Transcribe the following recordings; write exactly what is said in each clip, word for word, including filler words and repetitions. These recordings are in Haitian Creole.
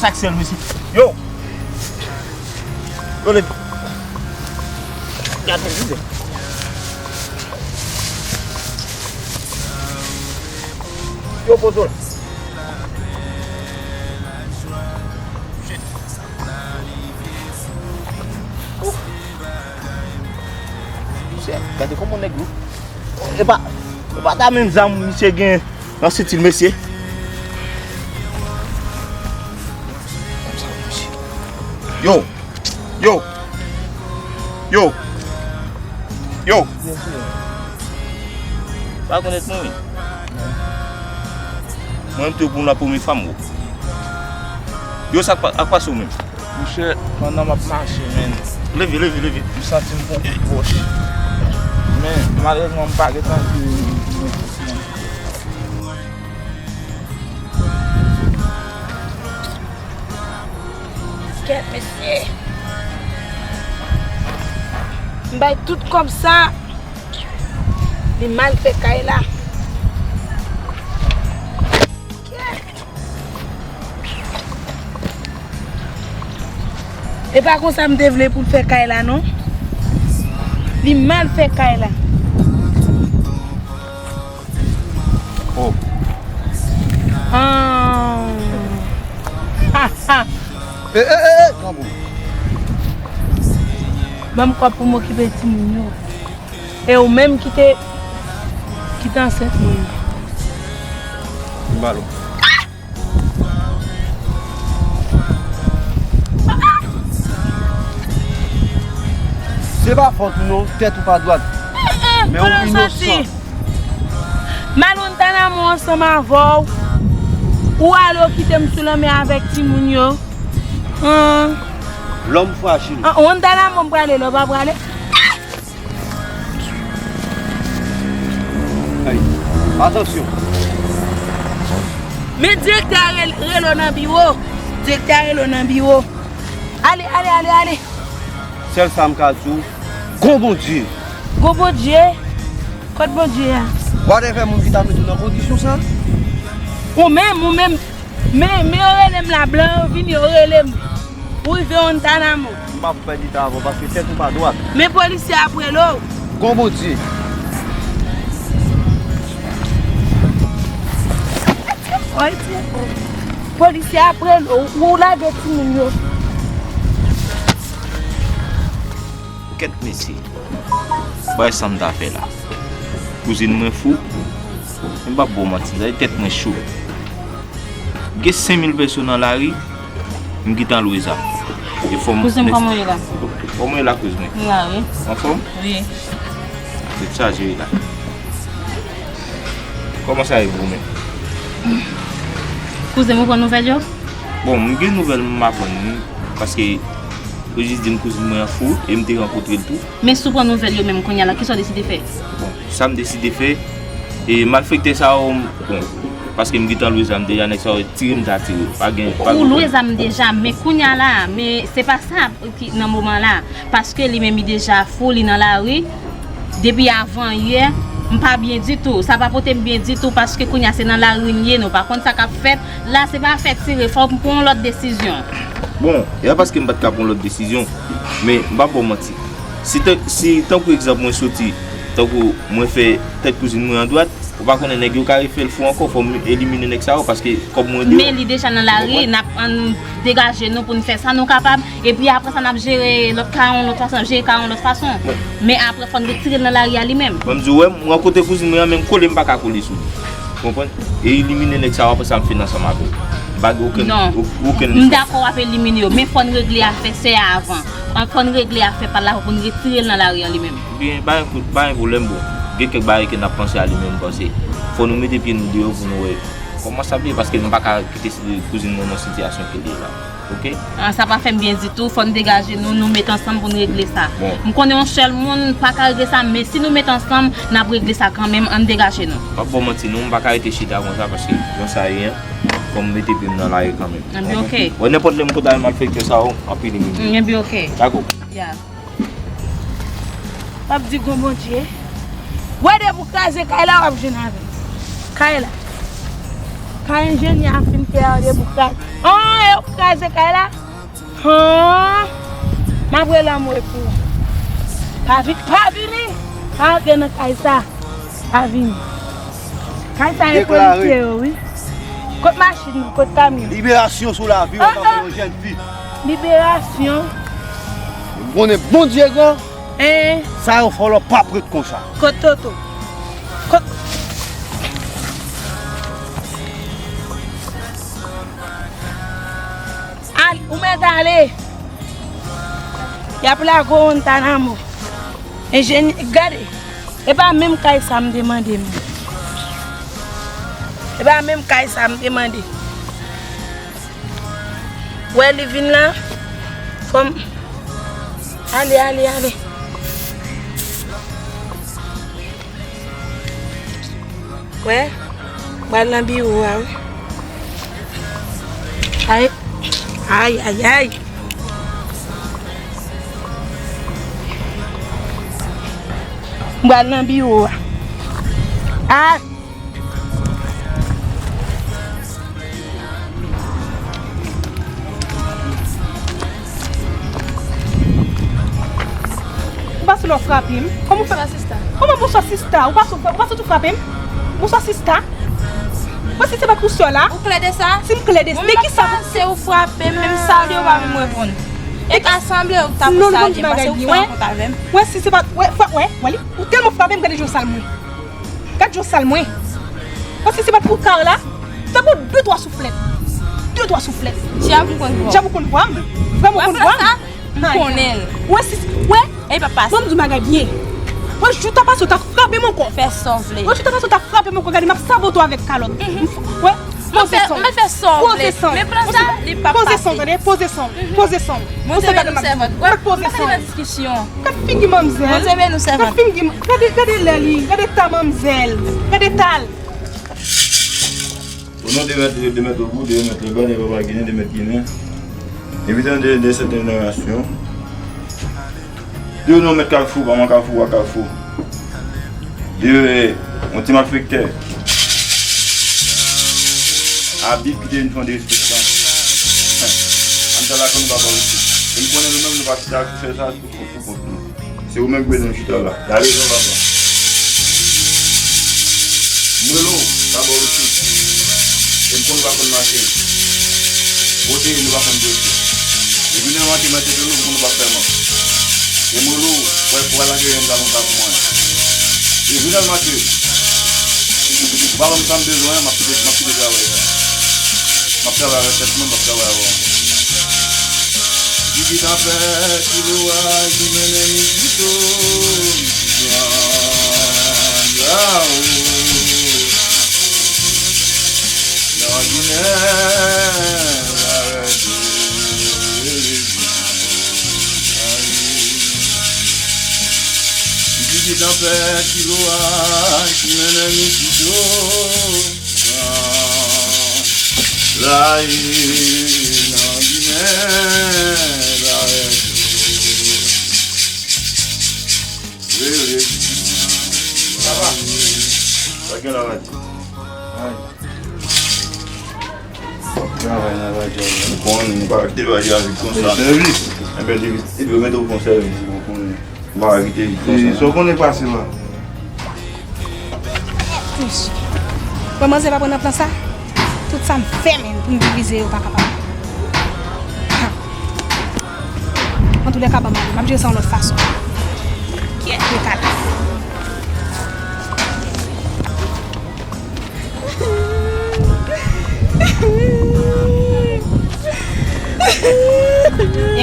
Sa k sèl, mesye. Yo! Yo, leve. Gade, leve. Yo, pozo la. Shit. Ouf. Mesye, gade kòman nèg yo. E pa, e pa ta menm zam misye gen nan senti l, mesye. Yo, yo, yo, yo. Pa konèt mwen, wi. Mwen, m te pou la premye fwa m wè w. Yo, sa k pa, ak pase w menm? Monchè, pandan m ap mache, menn, leve, leve, leve. M santi m pran kout wòch. Men, malerezman, m pa gentan vire. Kèt, mesye. M bay tout kòb sa. Li mal fè kay la. E pa konsa m te vle pou l fè kay la, non. Li mal fè kay la. Oh. Ah. Ha, ha. Eh, eh, eh, eh, granmoun. Ban m kòb pou m okipe timoun yo. E ou menm ki te, ki te ansent mwen. M ba l ou. Se pa fòt ou non, tèt ou pa dwat. Men ou inosan. M al Guantanamo ansanm avè w. Ou ale, ou kite m sou lanmè avèk timoun yo. An. Lòm frajil. An, Guantanamo m prale, lè w pa prale. Ay, atansyon. Men direktè a rel-, rele w nan biwo. Direktè a rele w nan biwo. Ale, ale, ale, ale. Sèl sa m ka di w, gon Bondye. Gon Bondye? Kot Bondye a? Whatever moun ki ta mete w nan kondisyon sa? Ou menm, ou menm. Men, men yo rele m la, blan yo vini, yo rele m. Ou rive Guantanamo. M pa pou pèdi tan avè w paske tèt ou pa dwat. Men polisye ap rele w. Gon Bondye. Oy, ti. Polisye ap rele w, ou lage timoun yo. Kèt mesye. Bay sa m ta fè la. Kouzin mwen fou. M p ap ba w manti, sa tèt mwen cho. Gen senk mil pèsòn nan lari, m gentan lwe zam. E fò m... Kouzen m, kòman w ye la? Kòman w ye la, kouz mwen? M la, wi. Anfòm? Wi. Tèt chaje, wi, la. Kòman sa ye pou ou menm? Kouzen m, ou pran nouvèl yo? Bon, m gen nouvèl m aprann, wi. Paske yo jis di m kouzin mwen an fou, e m te rankontre l tou. Men si w pran nouvèl yo menm kounye a la, kisa w deside fè? Bon, sa m deside fè, e malfektè sa yo, bon, paske m gentan lwe zam deja, nèg sa yo tire m ta tire. Pa gen, pa gen pwoblèm. Ou lwe zam deja, men kounye a la, men se pa sa ki nan moman la. Paske li menm li deja fou, li nan lari. Depi avan yè, m pa byen ditou. Sa pa pote m byen ditou paske kounye a se nan lari m ye, nou pa konn sa k ap fèt. La, se pa afè tire, fò m pran yon lòt desizyon. Bon, e pa paske m pa t ka pran yon lòt desizyon, men m p ap ba w manti. Si tan-, si tankou egzanp mwen soti, tankou mwen fè tèt kouzin mwen andwat, ou pa konnen nèg yo ka refè l fou ankò, fò m elimine nèg sa yo paske kòb mwen deyò. Men li deja nan lari, n ap ann degaje nou pou n fè sa nou kapab, epi apre sa n ap jere lòt ka yon lòt fason, jere ka yon lòt fason. Bon. Men apre fò n retire l nan lari a li menm. Mwen m di w, wè, m rankontre kouzin mwen an, men m kole, m pa ka kole sou li. Ou konprann? E elimine nèg sa yo, apre sa m fin ansanm avè w. M pa gen okenn, non, o-, okenn espwa. M dakò w ap elimine yo, men fò n regle afè sè a avan. An, fò n regle afè pa l la pou n retire l nan lari an li menm. Byen, pa gen, pa gen pwoblèm, bon. Gen kèk bagay ke n ap panse a li menm, m panse. Fò nou mete pye nou deyò pou nou wè kòman sa ap ye, paske nou pa ka kite kouzin mwen nan sitiyasyon ke l ye la. Oke? Ah, sa pa fè m byen ditou. Fò n degaje nou, nou met ansanm pou n regle sa. Bon. M konnen yon sèl moun pa ka regle sa, men si nou met ansanm, n ap regle sa kanmenm. Ann degaje nou. M p ap ba w manti non, m pa ka rete chita konsa paske jan sa ye an, fò m mete pye m nan lari kanmenm. Enben, oke. Wè, nenpòt lè m kontre ak malfektè sa yo, m ap elimine. Enben, oke. Dakò. Ya. W ap di gon Bondye. Wè, depi w kraze kay la, w ap jwenn avè m. Kay la. Kay enjenyè a fin fè a, depi w kraze. An, e w kraze. kraze kay la? Han! M ap rele anmwe pou ou. Pa vi-, pa vini! Pa antre nan kay sa. Pa vini. Kay sa e polisye yo, wi. Kot machin nan? Kot kamyon? Liberasyon sou lavi w, papa, yon jèn fi. Liberasyon. M konnen Bondye gran. Hein? Sa yon fòlò p ap ret konsa. Kot Toto? Kot? Al, ou mèt ale. Y ap lage w Guantanamo. Enjenyè, gade. E pa menm kay sa m te mande m. E pa menm kay sa m te mande. Wè li vin la. Fò m. Ale, ale, ale. Wè, m pral nan biwo a, wi. Ay, ay, ay, ay. M pral nan biwo a. Ah! Ou pa sou lè w frape m? Kòman w fè? Bonswa, sista. Kòman bonswa, sista? Ou pa sou, ou pa sou tou frape m? Bonswa, sista. Mwen, si se pa pou sè w la. Ou klè de sa? Si m klè de, de ki sa? Mwen menm panse ou frape m, menm salye w pa menm reponn. E ka sanble ou t ap salye m, paske ou fè yon kont avè m. Wè, si se pa, wè, wè, wè, li, ou tèlman frape m, gade jan w sal mwen. Gad jan w sal mwen. Paske se pa pou kar la. Tankou de twa souflèt. De twa souflèt. Djab ou konn pran. Djab ou konn pran. Vrèman ou konn pran. M konnen l. Wè si, wè. E pa pase. Bon, m di w bagay byen. Wè, jou ta pase, w ta frape m ankò. Fè sa w vle. Wè, jou ta pase, w ta frape m ankò. Gade, m ap sabote w avèk kalòt. Wè. Poze san. Mwen fè sa w vle. Poze san. Men pran sa, li p ap pase. Poze san, tande? Poze san. Poze san. Mwen te vle nou sèvant. Wè, poze san. Diskisyon. Gad figi manmzèl. Gad figi, gade, gade lè li, gade ta manmzèl. Gade ta l. O non de mèt, de mèt Ogou, de mèt Leban, de papa Ginen, de mèt Ginen. Evitan de, de sèten nasyon. De non mèt Kafou, pa mwen Kafou, pa Kafou. De yon ti malfektè. Abib ki te vin fè yon derespektan. Ann ta la konn papa osi. E m konnen nou menm nou pa chita fè sa. Pou kont nou. Se ou menm ki mete nou chita la. Gade jan papa. M rele w, pa ba w isit. E m konn ou pa konn mache. Pote nou pa konn pote. E vin nan mache mete de nou, m konn ou pa fè man. E m rele w, wè pou al lage yon dam sa pou mwen. E vin nan mache. Ou pa ban m sa m bezwen, m ap kite, m ap kite travay sa. M ap travay avèk tèt mwen, m ap travay avè w ankò. Di ki tanpèt ki lowaj ki mennen m pito pran la o. Nan Ginen, la rèd. Di ki tanpèt ki lowaj ki mennen m pito. Layi nan Ginen, la rèd. Wi, wi. Papa, sa gen la, Mati? Ay. Travay nan radyo. Ou konn, nou pa kite bagay avik konsa. Sèvis. Enben, depi, depi yo mete w kon sèvis, ou konn. M pa kite li konsa. Sa w konnen pase la. Mesye. Wè manzè pa pran nan plan sa. Tout sa m fè menm pou m divize yo pa kapab. Ha. Antoulèka ban m ale. M ap jere sa yon lòt fason. Kyèt, yo kal.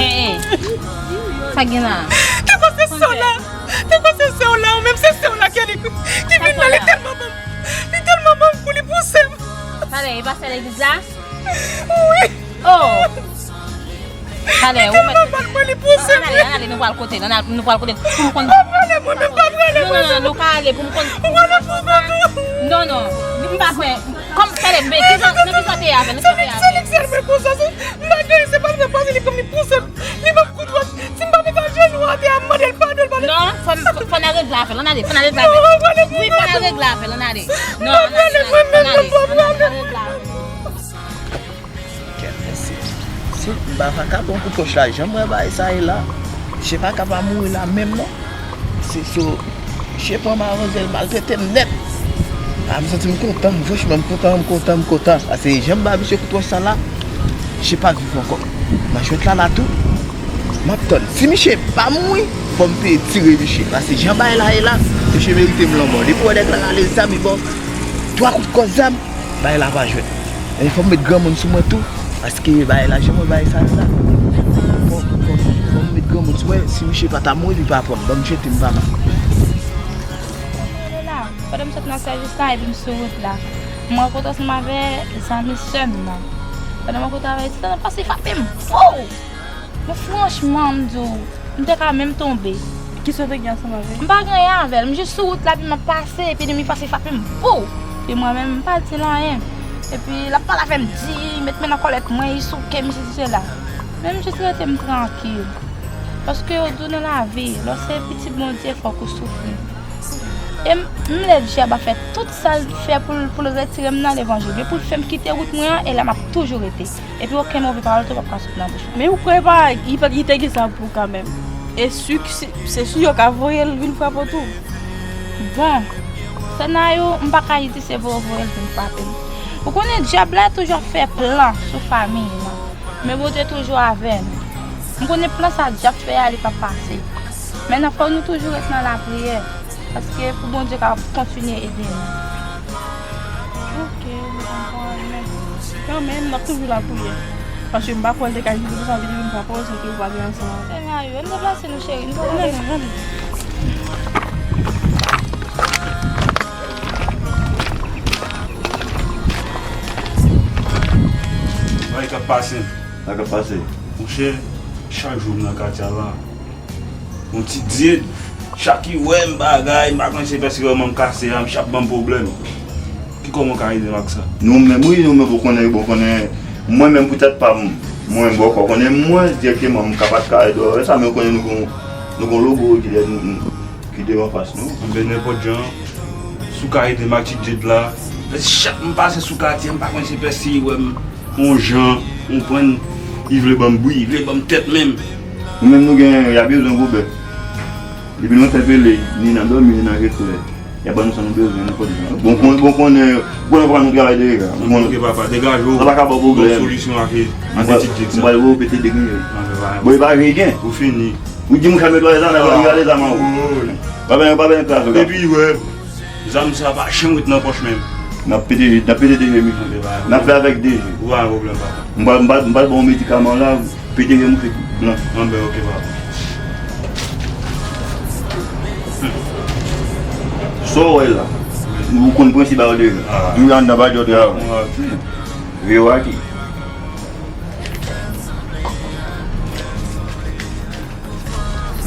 Eh, eh. Sa gen la? Tankou se sè w la. Tankou se sè w la, ou menm se sè w la ki ale, ki vin la, li tèlman ban m, li tèlman ban m kou, li pouse m. Talè, e pa sè legliz la? Wi. Oh. Talè, ou mèt. Li tèlman bat mwen, li pouse m. Ann ale, ann ale, nou pral kote l, ann ale, nou pral kote l. Pou m konn. Pa prale mwen menm, pa prale mwen menm. Non, non, non, nou ka ale pou m konn. Ou prale pou kont ou. Non, non, m pa kwè. Kòm, talè, men, kijan, nan kijan w te ye avè l, nan kijan w te ye avè l? Se li, se li k sèl mwen konsa, se, m pa gen, se pa l fè pase, li pran m, li pouse m, li ban m kout wòch. Si m pa met ajenou atè a, m mande l padon, l pa... Non, fò n, fò n al regle afè l, ann ale, fò n al regle afè l. Wi, fò n al regle afè l, ann ale. Non, ann ale, ann ale, ann ale, ann al regle afè l. Kèt, mesye. Si M pa vakabon pou pòch la, jan m wè bagay sa ye la. Misye pa ka pa mouri la menm non. Se so, misye pran m avè zèl, maltrete m nèt. A, m santi m kontan, m franchman, m kontan, m kontan, m kontan. Paske jan m ba misye kout wòch sa la, misye pa viv ankò. Manjwèt la la tou. M ap tann. Si misye pa mouri, fò m peye tire misye. Paske jan bagay la ye la, misye merite m lanmò. Depi w wè nèg la rale zam, li ba w twa kout kò zam, bagay la pa jwèt. E fò m met granmoun sou mwen tou, paske bagay la, jan mwen bagay sa yo la. Fò, fò, fò m met granmoun sou mwen, si misye pa ta mouri, li pa pran m. Ban m jete m papa. Pandan m sot nan sèvis la, epi m sou wout la, m rankontre ansanm avè zanmi sè m nan. Pandan m rankontre avè li, ti tande pase frape m. Wow! Bon, franchman, m di w, m te ka menm tonbe. Kisa w te gen ansanm avè l? M pa gen anyen avè l. M jis sou wout la, epi m ap pase, epi li pase frape m. Pou! Epi mwen menm, m pa di l anyen. Epi l ap pale avè m di, met men nan kòlèt mwen, li souke m, sesi, sela. Men m jis rete m trankil. Paske yo di w nan lavi, lè w se pitit Bondye, fòk ou soufri. E m, m lè dyab ap fè tout sa l fè pou l, pou l retire m nan levanjil, men pou l fè m kite wout mwen an, e la m ap toujou rete. Epi okenn move pawòl tou p ap ka sot nan bouch mwen. Men ou kwè pa, li pa, li te gen sa pou kanmenm. E si, se, se si yo ka voye l vin frape w tou. Bon, Senayou, m pa ka di se voye, voye l vin frape m. Ou konnen dyab la toujou ap fè plan sou fanmiy lan. Men Bondye toujou avè nou. M konnen plan sa dyab fè a, li p ap pase. Men nan fò nou toujou ret nan lapriyè. Paske pou Bondye kapab kontinye ede nou. Ok, m konprann, men kanmenm, n ap toujou la pou ye. Paske m pa kwè l te ka jete pou sa, vin vin pa pòz, ke ou pa gen ansanm avè l. Senayou, ann deplase nou, cheri, nou pa... Ann ale, ann ale. Bagay k ap pase. Sa k ap pase? Monchè, chak jou m nan katye a la, yon ti dyed, chak ki wè m bagay, m pa konn se pèsi wè m kase a, misye ap ban m pwoblèm. Ki kòman w ka ede m ak sa? Nou menm, wi, nou menm, ou konnen, bon, konnen, mwen menm pou tèt pa m, mwen, bon, ou konnen mwen, dirèkteman, m ka pa t ka ede w avè sa, men ou konnen nou gon, nou gon logo ki dèyè nou, nou, ki devan fas nou. Anben, nenpòt jan, si w ka ede m ak ti dyed la, pèsi chak m pase sou katye, m pa konn se pèsi wè m, yon jan, yon prann, li vle ban m bri, li vle ban m tèt menm. Nou menm nou gen, y a bezwen gwo bèf. Depi nou entèpele, ni nan dòmi, ni nan retrèt. Y a ban nou sa nou bezwen, nenpòt jan. Bon, kon, bon, konnen, konnen papa nou travay dega. Bon, ok, papa, degaje w. Sa pa ka ba w pwoblèm. Solisyon ak, ak etitid sa. Mwen pral voye w pete degre. Bon, e pa veye gen. Ou fini. Ou di mouch al netwaye zam, li rale zam an ou. Pa byen, pa byen kraz ou la. Epi, wè. Zam sa pa janm ret nan pòch menm. N ap pete, n ap pete de je, wi. N ap fè avèk de je. Ou pa gen pwoblèm, papa. M pral, m pral, m pral ba w medikaman la, pete je mouche blan. Anben, ok, papa. Sa w wè la, ou konn prensip a yo deja. Wi, anndan pa djòte a. Vye waki.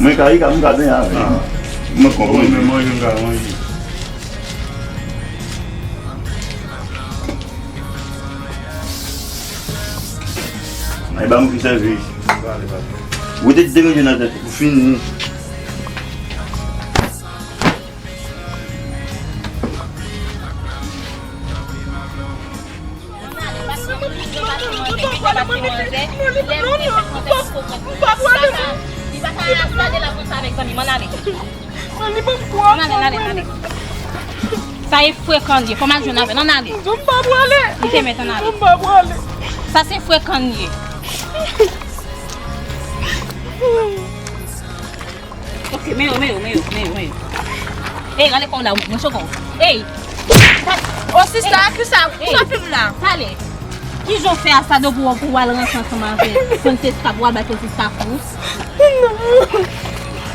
Mwen ka, mwen ka benyen avè l. Mwen konprann. Mwen menm manje, m ka manje. Ay, ba mwen ki sèvis. Ou te deranje nan tèt ou fini. Sa e frekan l ye. Fò m al jwenn avè l. Ann ale. Li te mèt ann ale. Sa se frekan l ye. Ok, men yo, men yo, men yo, men yo, men yo. Ey, rale kò w la, mwen chokè w. Ey! O sista, kisa, kisa w fè m la? Pale. Kijan w fè a sa do pou, pou w al rantre ansanm avè Francesca, pou w al bay Francesca kous?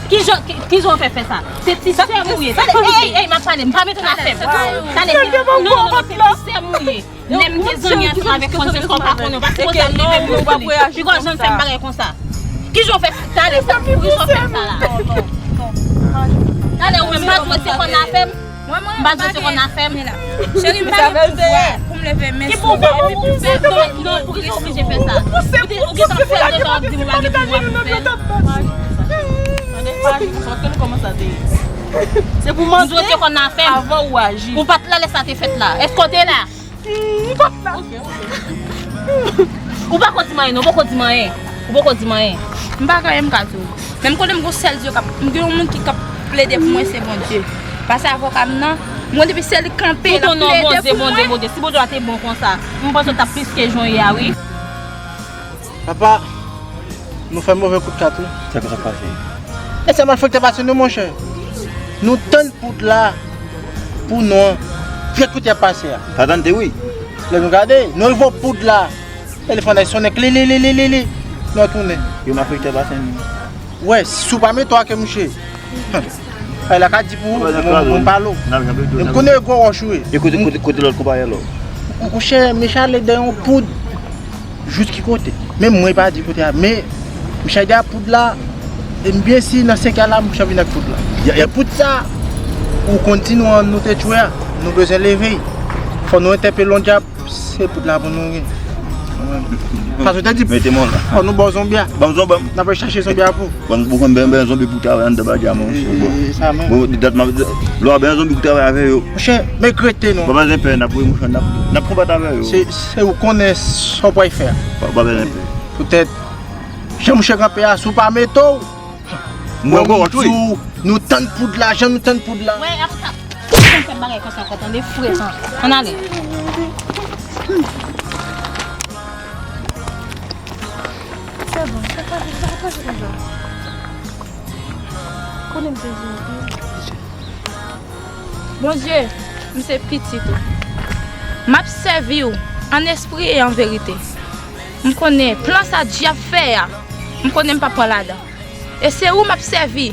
Kijan, ki, kijan w fè fè sa? Se ti sè m ou ye. Pale, ey, ey, m ap pale, m pa mete nan afè m. Pale, non, non, non, se ti sè m ou ye. Lè m te zanmi ansanm avèk Francesca, ou pa konnen, ou pa sipoze ap leve m pou li. Piga w janm fè m bagay konsa. Kijan w fè, talè sa, poukisa w fè m sa la? Talè ou menm, m pa di w se kò n afè m. M pa di w se kò n afè m. Cheri, m pa gen pouvwa pou m leve men sou ou. Ki pouvwa ou fè? Non, non, poukisa w oblije fè sa? Ou te, ou gentan fè l deja, w ap di m ou pa gen pouvwa pou w fè l. Tande, pa aji konsa, ke nou kòmanse a te ye. Se pou mande avan ou aji. Ou pa t la lè sa te fèt la. Èske w te la? M pa t la. Ok, ok. Ou poko di m anyen, non, ou poko di m anyen. Ou poko di m anyen. M pa gen anyen m ka di w. Men m konnen m gon sèl Dye k ap, m gen yon moun ki, k ap plede pou mwen, se Bondye. Pase avoka m nan, m konnen depi se li k kanpe, l ap plede pou mwen. Bondye, Bondye, Bondye. Si Bondye a te bon konsa, m panse w t ap plis ke jan w ye a, wi. Papa, nou fè move kout kat, wi. Sa k ap pase? E sa malfektè pase nou, monchè. Nou tann poud la pou nou an. Fè kout y ap pase a. Sa tann te wi. Lè nou gade, nou rive poud la. Telefòn nan sonnen, kli, li, li, li, li, li. Nou tounen. Yo malfektè pase nou. Wè, si w pa mete w ak mouche. Ay, la ka di pou ou, mwen, mwen pale w. M konnen gwo wòch ou ye. E kote, kote, kote lòt konpayè la? Monchè, mouche ale dèyè yon poud. Jis ki kote? Menm mwen pa di kote a, men mouche ale dèyè poud la. E m byen si nan senk è la, mouche vin ak poud la. E poud sa, ou konn ti nou an nou te tchwe a, nou bezwen leve. Fò nou entèpele yon djab. Se poud la pou nou gen. Sa sou te di, fò nou ba w zonbi a. Ban m zonbi. N ap al chache zonbi a pou. Ban m, ban m, ban m zonbi pou travay anndan bagay a, monchè. E, e, sa menm. Bon, dat m ap, lè w ap ban zonbi pou travay avè yo. Monchè, men grete non. Pa bezwen pè, n ap voye mouche, n ap, n ap konbat avè yo. Se, se ou konnen sa w pral fè a. Pa, pa bezwen pè. Poutèt, jan mouche kanpe a, si w pa mete w, Mwen gwo wòch, wi. Nou tann poud la, jan nou tann poud la. Wè, avoka. Konn fè bagay konsa ankò, tande, frè, an. Ann ale. Se bon, sa pa, sa pa pase konsa. Konnen m te di w, wi. Bondye, m se pitit ou. M ap sèvi w an espri e an verite. M konnen plan sa dyab fè a, m konnen m p ap pran ladan. E se ou m ap sèvi.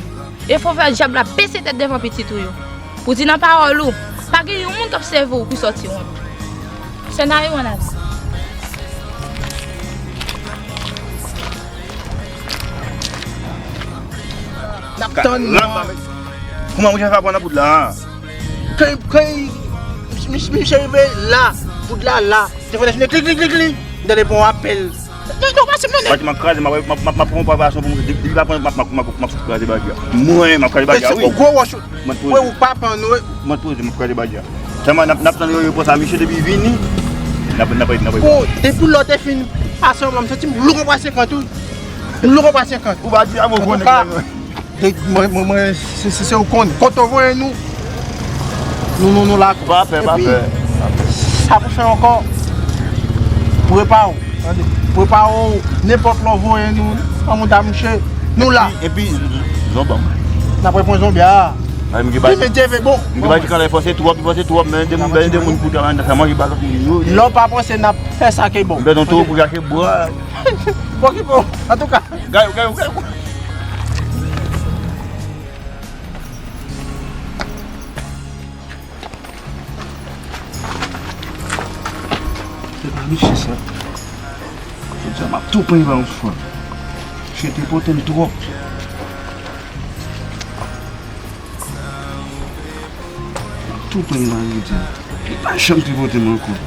E fò w fè dyab la bese tèt devan pitit ou yo. Ou di nan pawòl ou, pa gen yon moun k ap sèvi w ki sòti wont. Senaryo an ap. N ap tann. Kouman mouche fè pran nan poud la, a? Kay, kay, mi, mi, misye rive la, poud la la. Telefòn nan sonnen, klik, klik, klik, klik. M tande pran yon apèl. Non, non, pase m non. Pati m ap kraze, m ap, m ap, m ap, m ap pran yon pwa pwason pou mwen. Depi, depi pa pran, m ap, m ap, m ap, m ap sot kraze bagay a. Mwen, m ap kraze bagay a, wi. Gwo wòch. Mwen poze. Wè, ou pa pran, nou, wè. Mwen poze, m ap kraze bagay a. Sèlman, n ap, n ap tann yo, yo pran sa, misye depi vini. N ap, n ap, n ap. Bon, depi lò te fin asanble, m santi m lou konpa senkant, wi. M lou konpa senkant. Ou pa di a, mwen konnen. De, mwen, mwen, mwen, se, se, se ou konn. Kote w voye nou, nou, nou, nou la. Pa pè, pa pè. Epi, sa pou fè ankò, prepare w. Tande, prepare w, nenpòt lè w voye nou, an mouda mouche, nou la. Epi, epi, zonbi. N ap reprann zonbi a. Ay, m gen bagay. Pi men Dye vle bon. M gen bagay ki ka fè fòse twòp, fòse twòp, men de moun, de moun pou ta nan fè manje bagay yo. Lè w pa panse n ap fè sa ki bon. M bezwen towo pou chache bwa. Bon, ki bon. Antouka. Gayou, gayou, gayou. Se pa misye sa. Jodi a, m ap tou pran li pa yon fwa. Misye te pote m twòp. M ap tou pran li pa jodi a. Li pa janm te pote m ankò.